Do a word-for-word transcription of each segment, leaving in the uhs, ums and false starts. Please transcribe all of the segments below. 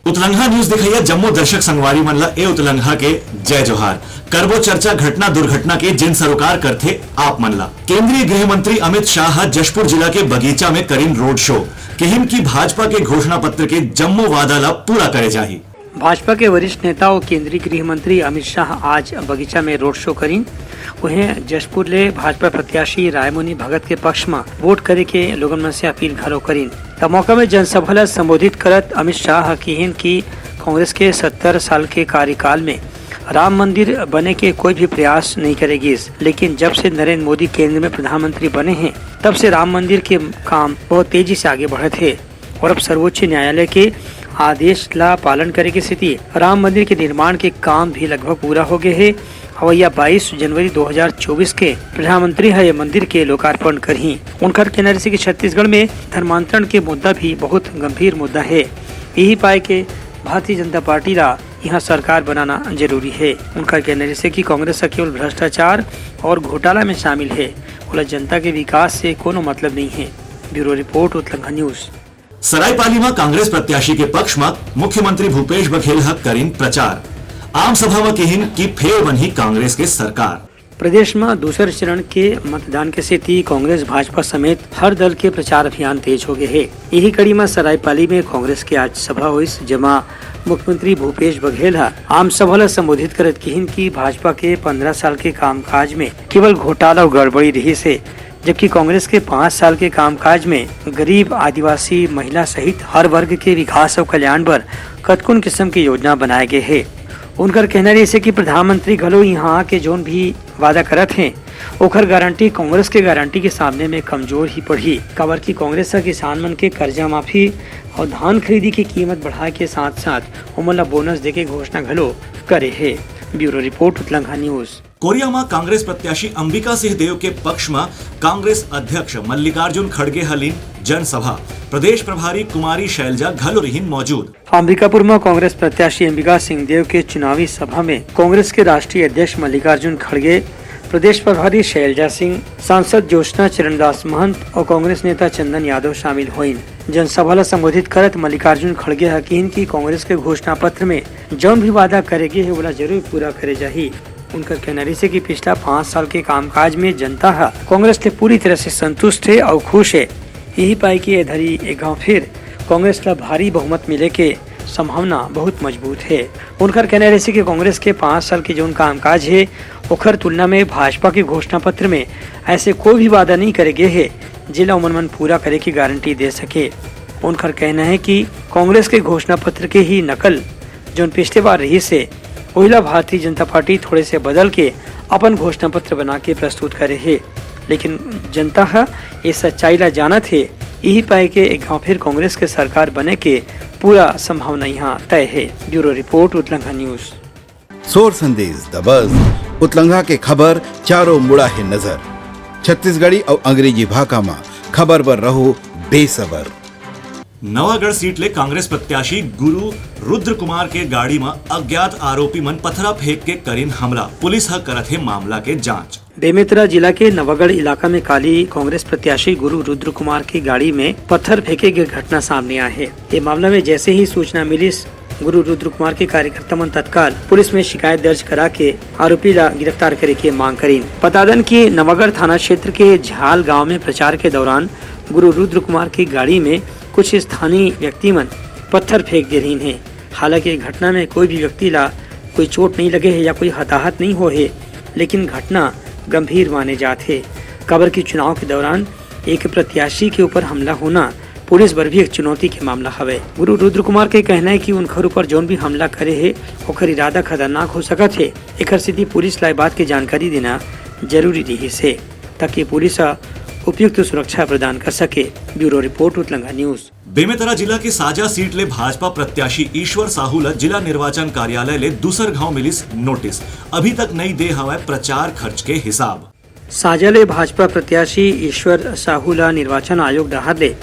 उतलंघा news देखइया जम्मो दर्शक संगवारी मन ला ए उतलंघा के जय जोहार। करबो चर्चा घटना दुर्घटना के, जेन सरोकार करथे आप मन ला। केंद्रीय गृह मंत्री अमित शाह ह जशपुर जिला के बगीचा में करिन रोड शो। किहिन कि भाजपा के घोषणा पत्र के जम्मो वादा ला पूरा करे जाही। भाजपा के वरिष्ठ नेता और केंद्रीय गृह मंत्री अमित शाह आज बगीचा में रोड शो करिन। उहें, जशपुर ले भाजपा प्रत्याशी रायमुनि भगत के पक्ष म वोट करे के लोगन मन से अपील घलो करिन। त मौका में जनसभा ला संबोधित करत अमित शाह ह किहिन कि कांग्रेस के सत्तर साल के कार्यकाल में राम मंदिर बने के कोई भी प्रयास नहीं करे गिस, लेकिन जब से नरेंद्र मोदी केंद्र में प्रधानमंत्री बने हैं, तब से राम मंदिर के काम बहुत तेजी से आगे बढ़त हे और अब सर्वोच्च न्यायालय के आदेश ला पालन करे के सेती राम मंदिर के निर्माण के काम भी लगभग पूरा हो गए हे। अवैया बाईस जनवरी दो हज़ार चौबीस के प्रधानमंत्री ह ये मंदिर के लोकार्पण करही। उनकर कहना रहिसे कि छत्तीसगढ़ में धर्मांतरण के मुद्दा भी बहुत गंभीर मुद्दा हे, यही पाए के भारतीय जनता पार्टी ला यहाँ सरकार बनाना जरूरी हे। उनकर कहना रहिसे कि कांग्रेस ह केवल भ्रष्टाचार और घोटाला में शामिल हे, ओला जनता के विकास से कोनो मतलब नहीं हे। Bureau report, Utlangha news. Saraipali म कांग्रेस प्रत्याशी के पक्ष म मुख्यमंत्री भूपेश बघेल ह करिन प्रचार। आम सभा म किहिन कि फेर बनही कांग्रेस के सरकार। प्रदेश म दूसर चरण के मतदान के सेती कांग्रेस, भाजपा समेत हर दल के प्रचार अभियान तेज हो गए हे। यही कड़ी म सरायपाली में कांग्रेस के आज सभा होइस, जेमा मुख्यमंत्री भूपेश बघेल ह आम सभा ल संबोधित करत किहिन कि भाजपा के पन्द्रह साल के कामकाज में केवल घोटाला अउ गड़बड़ी रहिस हे, जबकि कांग्रेस के पाँच साल के कामकाज में गरीब, आदिवासी, महिला सहित हर वर्ग के विकास अउ कल्याण बर कतकोन किस्म के योजना बनाए गए हे। उनकर कहना रहिसे कि प्रधानमंत्री घलो यहाँ आके जोन भी वादा करत हे, ओखर गारंटी कांग्रेस के गारंटी के सामने में कमजोर ही पड़ही, काबर कि कांग्रेस ह किसान मन के कर्जा माफी और धान खरीदी की कीमत बढ़ाए के साथ-साथ ओमन ला बोनस देके घोषणा घलो करे हे। Bureau report, Utlangha news. Koriya म कांग्रेस प्रत्याशी अंबिका सिंह देव के पक्ष म कांग्रेस अध्यक्ष मल्लिकार्जुन खड़गे ह लीन जनसभा। प्रदेश प्रभारी कुमारी शैलजा घलो रिहिन मौजूद। अंबिकापुर म कांग्रेस प्रत्याशी अंबिका सिंह देव के चुनावी सभा में कांग्रेस के राष्ट्रीय अध्यक्ष मल्लिकार्जुन खड़गे, प्रदेश प्रभारी शैलजा सिंह, सांसद ज्योत्सना चरणदास महंत और कांग्रेस नेता चंदन यादव शामिल होइन। जनसभा ला संबोधित करत मल्लिकार्जुन खड़गे ह किहिन कि कांग्रेस के घोषणा पत्र में जौन भी वादा करे गे हे, ओला जरूर पूरा करे जाही। उनकर कहना रहिसे कि पिछला पाँच साल के कामकाज में जनता ह कांग्रेस ले पूरी तरह से संतुष्ट हे अउ खुश हे। यही पाए कि ए धरी एक घाव फिर कांग्रेस ला भारी बहुमत मिले के संभावना बहुत मजबूत हे। उनकर कहना रहिसे कि कांग्रेस के पाँच साल के जौन कामकाज हे, ओखर तुलना में भाजपा के घोषणा पत्र में ऐसे कोई भी वादा नहीं करे गे हे, जेला ओमन मन पूरा करे के गारंटी दे सके। उनकर कहना हे कि कांग्रेस के घोषणा पत्र के ही नकल जौन पिछले बार रहिस हे, ओहिला भारतीय जनता पार्टी थोड़े से बदल के अपन घोषणा पत्र बना के प्रस्तुत करे हे, लेकिन जनता ह ये सच्चाई ला जानत हे। यही पाए के एक घाव फिर कांग्रेस के सरकार बने के पूरा संभावना यहाँ तय हे। Bureau report, Utlangha news. Sor Sandesh दबस, उतलंघा के खबर चारों मुड़ा हे नजर। छत्तीसगढ़ी अउ अंग्रेजी भाखा म खबर बर रहो बेसबर। नवागढ़ सीट ले कांग्रेस प्रत्याशी गुरु रुद्र कुमार के गाड़ी म अज्ञात आरोपी मन पथरा फेंक के करिन हमला। पुलिस ह करत हे मामला के जांच। बेमेतरा जिला के नवागढ़ इलाका में काली कांग्रेस प्रत्याशी गुरु रुद्र कुमार की गाड़ी में पत्थर फेंके के घटना सामने आए हे। ये मामला में जैसे ही सूचना मिलिस, गुरु रुद्र कुमार के कार्यकर्ता मन तत्काल पुलिस में शिकायत दर्ज करा के आरोपी ला गिरफ्तार करे के मांग करीन। बता दन कि नवागढ़ थाना क्षेत्र के झाल गांव में प्रचार के दौरान गुरु रुद्र कुमार की गाड़ी में कुछ स्थानीय व्यक्ति मन पत्थर फेंक दे रहीन हे। हालांकि ये घटना में कोई भी व्यक्ति ला कोई चोट नहीं लगे हे या कोई हताहत नहीं हो हे, लेकिन घटना गंभीर माने जात हे, काबर कि चुनाव के दौरान एक प्रत्याशी के ऊपर हमला होना पुलिस बर भी एक चुनौती के मामला हवे। गुरु रुद्र कुमार के कहना है कि उनकर ऊपर जौन भी हमला करे हे, ओकर इरादा खतरनाक हो सकत हे। एकर सेती पुलिस ला ए बात के जानकारी देना जरूरी रिहिस हे, ताकि पुलिस ह उपयुक्त सुरक्षा प्रदान कर सके। Bureau report, Utlangha news. Bemetara जिला के साजा सीट ले भाजपा प्रत्याशी ईश्वर साहू ल जिला निर्वाचन कार्यालय ले दूसर घाव मिलिस नोटिस। अभी तक नइ दे हवय प्रचार खर्च के हिसाब। साजा ले भाजपा प्रत्याशी ईश्वर साहू ल निर्वाचन आयोग डहार ले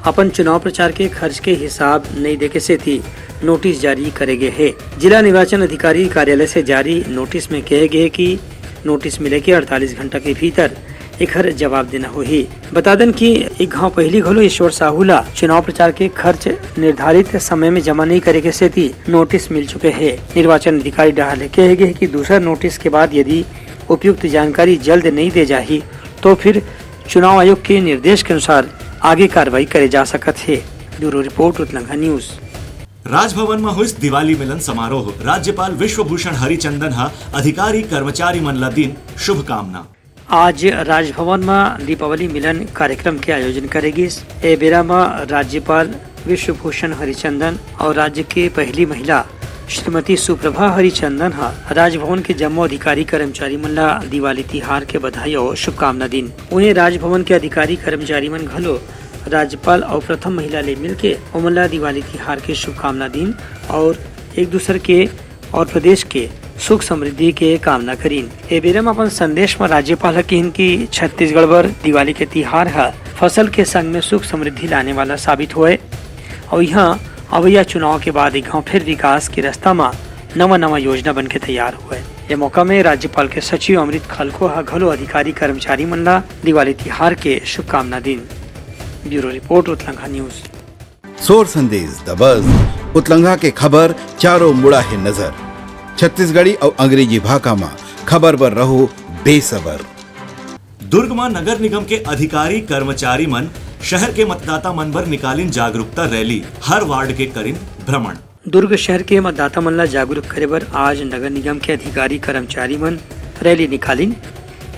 अपन चुनाव प्रचार के खर्च के हिसाब नइ देके सेती नोटिस जारी करे गे हे। जिला निर्वाचन अधिकारी कार्यालय से जारी नोटिस में कहे गे हे कि नोटिस मिले के अड़तालीस घंटा के भीतर एखर जवाब देना होही। बता दन कि एक घाव पहिली घलो ईश्वर साहू ला चुनाव प्रचार के खर्च निर्धारित समय में जमा नहीं करे के सेती नोटिस मिल चुके हे। निर्वाचन अधिकारी डहार ले कहे गे हे कि दूसरा नोटिस के बाद यदि उपयुक्त जानकारी जल्द नहीं दे जाही, तो फिर चुनाव आयोग के निर्देश के अनुसार आगे कार्रवाई करे जा सकत हे। Bureau report, Utlangha news. Raj Bhavan म होइस दिवाली मिलन समारोह, राज्यपाल विश्वभूषण हरिचंदन ह अधिकारी कर्मचारी मन ल दीन शुभकामना। आज राजभवन म दीपावली मिलन कार्यक्रम के आयोजन करे गिस। ए बेरा म राज्यपाल विश्वभूषण हरिचंदन और राज्य के पहली महिला श्रीमती सुप्रभा हरिचंदन ह राजभवन के जम्मो अधिकारी कर्मचारी मन ला दिवाली तिहार के बधाई और शुभकामना दीन। उहें, राजभवन के अधिकारी कर्मचारी मन घलो राज्यपाल और प्रथम महिला ले मिलके ओमन ला दिवाली तिहार के शुभकामना दीन और एक दूसर के और प्रदेश के सुख समृद्धि के कामना करीन। ए बेरा म अपन संदेश म राज्यपाल ह किहिन कि छत्तीसगढ़ बर दिवाली के तिहार ह फसल के संग में सुख समृद्धि लाने वाला साबित होए और यहाँ अवैया चुनाव के बाद एक घाव फिर विकास के रास्ता म नवा-नवा योजना बन के तैयार होए। ये मौका में राज्यपाल के सचिव अमृत खलखो ह घलो अधिकारी कर्मचारी मन ला दिवाली तिहार के शुभकामना दीन। Bureau report, Utlangha news. Sor Sandesh दबस, उतलंघा के खबर चारों मुड़ा हे नजर। छत्तीसगढ़ी अउ अंग्रेजी भाखा म खबर बर रहो बेसबर। दुर्ग म नगर निगम के अधिकारी कर्मचारी मन शहर के मतदाता मन बर निकालिन जागरूकता रैली, हर वार्ड के करिन भ्रमण। दुर्ग शहर के मतदाता मन ला जागरूक करे बर आज नगर निगम के अधिकारी कर्मचारी मन रैली निकालिन।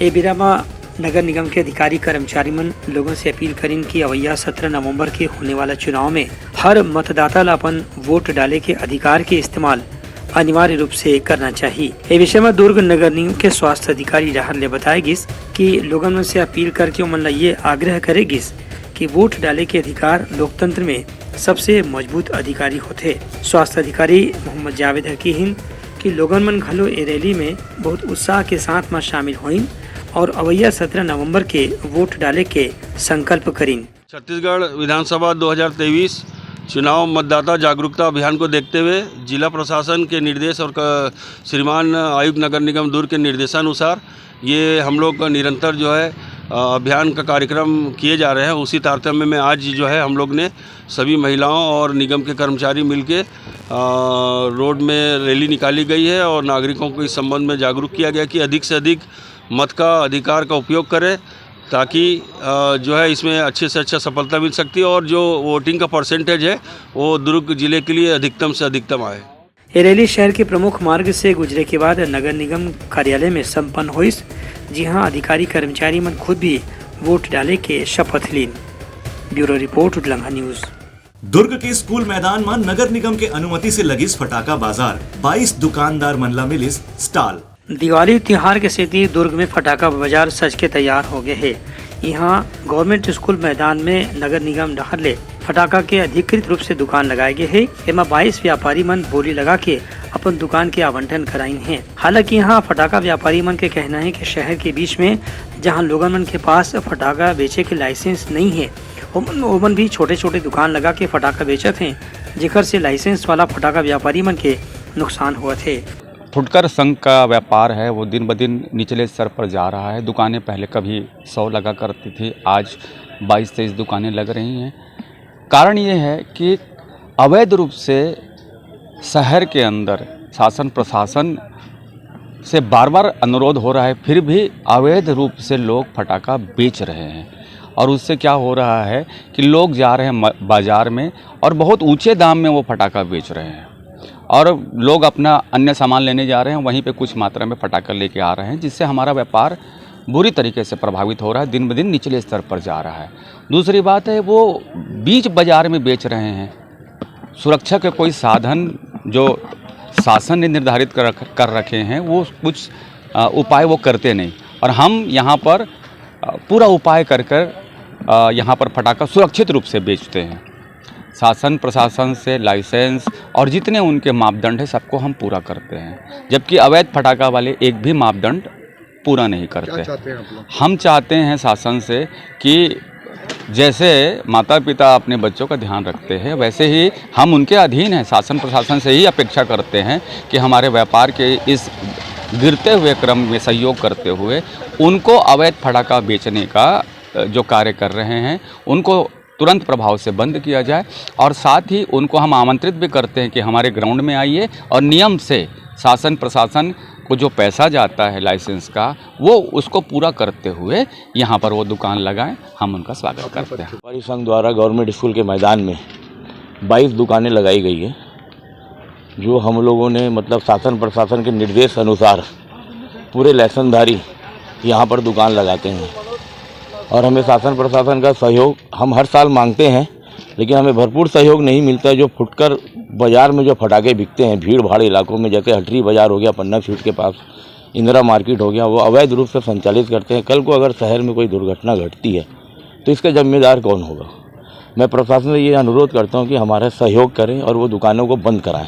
ए बेरा म नगर निगम के अधिकारी कर्मचारी मन लोगन से अपील करिन कि अवैया सत्रह नवंबर के होने वाला चुनाव में हर मतदाता ला अपन वोट डाले के अधिकार के इस्तेमाल अनिवार्य रूप से करना चाहिए। ए विषय में दुर्ग नगर निगम के स्वास्थ्य अधिकारी डहार ले बताए गिस कि लोगन मन से अपील करके ओमन ला ये आग्रह करे गिस कि वोट डाले के अधिकार लोकतंत्र में सबसे मजबूत अधिकारी होथे। स्वास्थ्य अधिकारी मोहम्मद जावेद ह किहिन कि लोगन मन घलो ए रैली में बहुत उत्साह के साथ म शामिल होइन और अवैया सत्रह नवंबर के वोट डाले के संकल्प करिन। छत्तीसगढ़ विधानसभा दो हज़ार तेईस चुनाव मतदाता जागरूकता अभियान को देखते हुए जिला प्रशासन के निर्देश और क-, श्रीमान आयुक्त नगर निगम दुर्ग के निर्देशानुसार ये हम लोग का निरंतर जो है, अ, अभियान का कार्यक्रम किए जा रहे हैं। उसी तारतम्य में आज जो है हम लोग ने सभी महिलाओं और निगम के कर्मचारी मिलके, अ, रोड में रैली निकाली गई है और नागरिकों को इस संबंध में जागरूक किया गया कि अधिक से अधिक मत का अधिकार का उपयोग करें, ताकि, अ, जो है इसमें अच्छे से अच्छा सफलता मिल सकती है और जो वोटिंग का परसेंटेज है वो दुर्ग जिले के लिए अधिकतम से अधिकतम आए। ये रैली शहर के प्रमुख मार्ग से गुजरे के बाद नगर निगम कार्यालय में संपन्न होइस, जिहां अधिकारी कर्मचारी मन खुद भी वोट डाले के शपथ लीन। Bureau report, Utlangha news. Durg के स्कूल मैदान म नगर निगम के अनुमति से लगिस फटाका बाजार, बाईस दुकानदार मन ला मिलिस स्टॉल। दिवाली तिहार के सेती दुर्ग में फटाका बाजार सज के तैयार हो गए हे। इहां गवर्नमेंट स्कूल मैदान में नगर निगम डहार ले फटाका के अधिकृत रूप से दुकान लगाए गए हे। एमा बाईस व्यापारी मन बोली लगा के अपन दुकान के आवंटन कराइन हे। हालांकि इहां फटाका व्यापारी मन के कहना हे कि शहर के बीच में जहां लोगन मन के पास फटाका बेचे के लाइसेंस नहीं हे, ओमन, ओमन भी छोटे-छोटे दुकान लगा के फटाका बेचत हें, जेकर से लाइसेंस वाला फटाका व्यापारी मन के नुकसान होवत हे। फुटकर संघ का व्यापार है, वो दिन ब दिन निचले स्तर पर जा रहा है। दुकानें पहले कभी सौ लगा करती थी, आज बाईस तेईस दुकानें लग रही हैं। कारण ये है कि अवैध रूप से शहर के अंदर शासन प्रशासन से बार बार अनुरोध हो रहा है, फिर भी अवैध रूप से लोग फटाका बेच रहे हैं। और उससे क्या हो रहा है कि लोग जा रहे हैं म-, बाजार में और बहुत ऊंचे दाम में वो फटाका बेच रहे हैं और लोग अपना अन्य सामान लेने जा रहे हैं, वहीं पे कुछ मात्रा में फटाका लेके आ रहे हैं, जिससे हमारा व्यापार बुरी तरीके से प्रभावित हो रहा है, दिन ब दिन निचले स्तर पर जा रहा है। दूसरी बात है, वो बीच बाजार में बेच रहे हैं। सुरक्षा के कोई साधन जो शासन ने निर्धारित कर रख-, कर रखे हैं, वो कुछ, अ, उपाय वो करते नहीं। और हम यहाँ पर, अ, पूरा उपाय कर कर, अ, यहाँ पर फटाका सुरक्षित रूप से बेचते हैं। शासन प्रशासन से लाइसेंस और जितने उनके मापदंड हैं, सबको हम पूरा करते हैं, जबकि अवैध फटाका वाले एक भी मापदंड पूरा नहीं करते। क्या चाहते हैं आप लोग? हम चाहते हैं शासन से कि जैसे माता पिता अपने बच्चों का ध्यान रखते हैं, वैसे ही हम उनके अधीन हैं, शासन प्रशासन से ही अपेक्षा करते हैं कि हमारे व्यापार के इस गिरते हुए क्रम में सहयोग करते हुए उनको अवैध फटाखा बेचने का, अ, जो कार्य कर रहे हैं, उनको तुरंत प्रभाव से बंद किया जाए। और साथ ही उनको हम आमंत्रित भी करते हैं कि हमारे ग्राउंड में आइए और नियम से शासन प्रशासन को जो पैसा जाता है लाइसेंस का, वो उसको पूरा करते हुए यहाँ पर वो दुकान लगाएं। हम उनका स्वागत करते हैं। व्यापारी संघ द्वारा गवर्नमेंट स्कूल के मैदान में बाईस दुकानें लगाई गई है, जो हम लोगों ने, मतलब, शासन प्रशासन के निर्देश अनुसार पूरे लाइसेंसधारी यहाँ पर दुकान लगाते हैं और हमें शासन प्रशासन का सहयोग हम हर साल मांगते हैं, लेकिन हमें भरपूर सहयोग नहीं मिलता है। जो फुटकर बाज़ार में जो फटाखे बिकते हैं भीड़ भाड़ इलाकों में, जैसे हटरी बाज़ार हो गया पन्ना फीट के पास, इंदिरा मार्केट हो गया, वो अवैध रूप से संचालित करते हैं। कल को अगर शहर में कोई दुर्घटना घटती है तो इसका जिम्मेदार कौन होगा? मैं प्रशासन से ये अनुरोध करता हूँ कि हमारा सहयोग करें और वो दुकानों को बंद कराएं।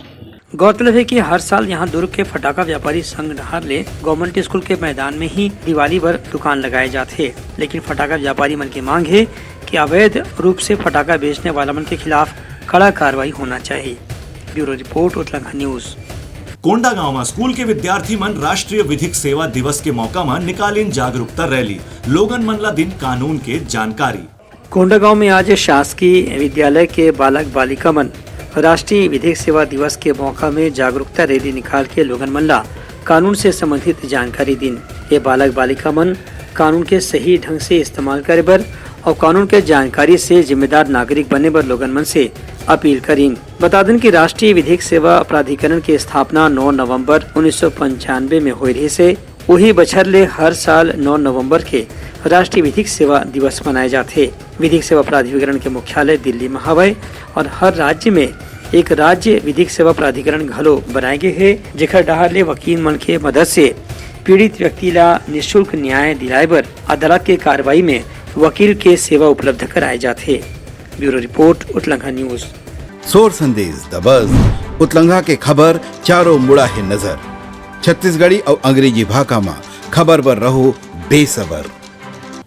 गौरतलब है कि हर साल यहां दुर्ग के फटाखा व्यापारी संघ डहार ले गवर्नमेंट स्कूल के मैदान में ही दिवाली भर दुकान लगाए जात हे, लेकिन फटाखा व्यापारी मन के मांग हे कि अवैध रूप से फटाखा बेचने वाला मन के खिलाफ कड़ा कार्रवाई होना चाहिए। Bureau report, Utlangha news. Kondagaon म स्कूल के विद्यार्थी मन राष्ट्रीय विधिक सेवा दिवस के मौका म निकालिन जागरूकता रैली, लोगन मन ला दिन कानून के जानकारी। कोंडागांव में आज शासकीय विद्यालय के बालक बालिका मन राष्ट्रीय विधिक सेवा दिवस के मौका में जागरूकता रैली निकाल के लोगन मन ला कानून से संबंधित जानकारी दिन। ये बालक बालिका मन कानून के सही ढंग से इस्तेमाल करे बर और कानून के जानकारी से जिम्मेदार नागरिक बने बर लोगन मन से अपील करिन। बता देन कि राष्ट्रीय विधिक सेवा प्राधिकरण के स्थापना नौ नवंबर उन्नीस सौ पंचानवे में होए रहिस हे। उही बछर ले हर साल नौ नवंबर के राष्ट्रीय विधिक सेवा दिवस मनाए जाथे। विधिक सेवा प्राधिकरण के मुख्यालय दिल्ली म हवय और हर राज्य में एक राज्य विधिक सेवा प्राधिकरण घलो बनाए गे हे, जेकर डहार ले वकील मन के मदद से पीड़ित व्यक्ति ला निशुल्क न्याय दिलाए बर अदालत के कार्रवाई में वकील के सेवा उपलब्ध कराए जाथे। Bureau report, Utlangha news. Sor Sandesh the बज, उतलंघा के खबर चारों मुड़ा हे नजर। छत्तीसगढ़ी अउ अंग्रेजी भाखा म खबर बर रहो बेसबर।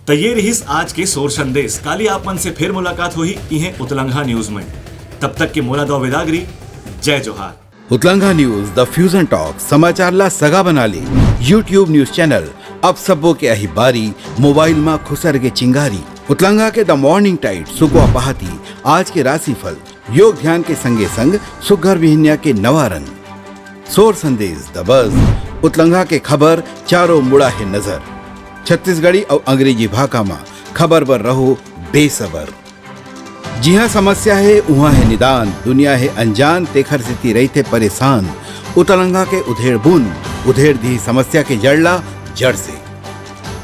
त ये रिहिस आज के सोर संदेश। काली आप मन से फिर मुलाकात होही इहें उतलंघा न्यूज में। तब तक के मोला दो विदागरी। जय जोहार। उतलंघा न्यूज, द फ्यूजन टॉक, समाचार ला सगा बना ले। YouTube न्यूज चैनल, अब सबो के आही बारी, मोबाइल मा खुसर गे चिंगारी। उतलंघा के द मॉर्निंग टाइड, सुकवा पहाती, आज के राशिफल, योग ध्यान के संगे संग सुग्घर बिहनिया के नवा रंग। सोर संदेश द बज, उतलंघा के खबर चारों मुड़ा हे नजर। छत्तीसगढ़ी अउ अंग्रेजी भाखा मा खबर बर रहो बेसबर। जिहाँ समस्या हे, उहाँ हे निदान, दुनिया हे अनजान, तेखर सेती रहिथे परेशान। उतलंघा के उधेड़ बुन, उधेड़ दिही समस्या के जड़ ला जड़ से।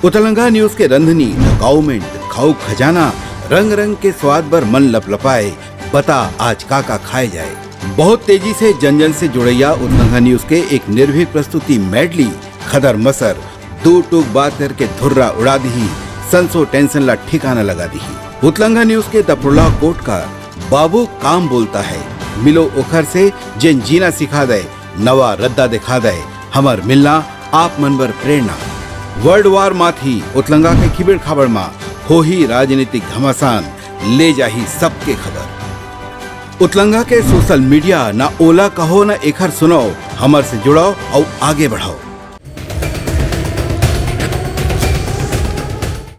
उतलंघा न्यूज के रंधनी, द काउमेंट, खाऊ खजाना, रंग रंग के स्वाद बर मन लपलपाए, बता आज का का खाए जाए। बहुत तेजी से जन जन से जुड़ैया उतलंघा न्यूज के एक निर्भीक प्रस्तुति मेडली, खदर मसर, दू टूक बात करके धुर्रा उड़ा दिही, संसो टेंशन ला ठिकाना लगा दिही। उतलंघा न्यूज के दपड़ला कोट का बाबू काम बोलता है, मिलो ओखर से जेन जीना सिखा दे, नवा रद्दा दिखा दे, हमर मिलना आप मन बर प्रेरणा। वर्ल्ड वार माथी उतलंघा के खिबेड़ खाबड़ मा होही राजनीतिक घमासान, ले जाही सबके खबर। उतलंघा के सोशल मीडिया, ना ओला कहो ना एखर सुनाओ, हमर से जुड़ाओ अउ आगे बढ़ाओ।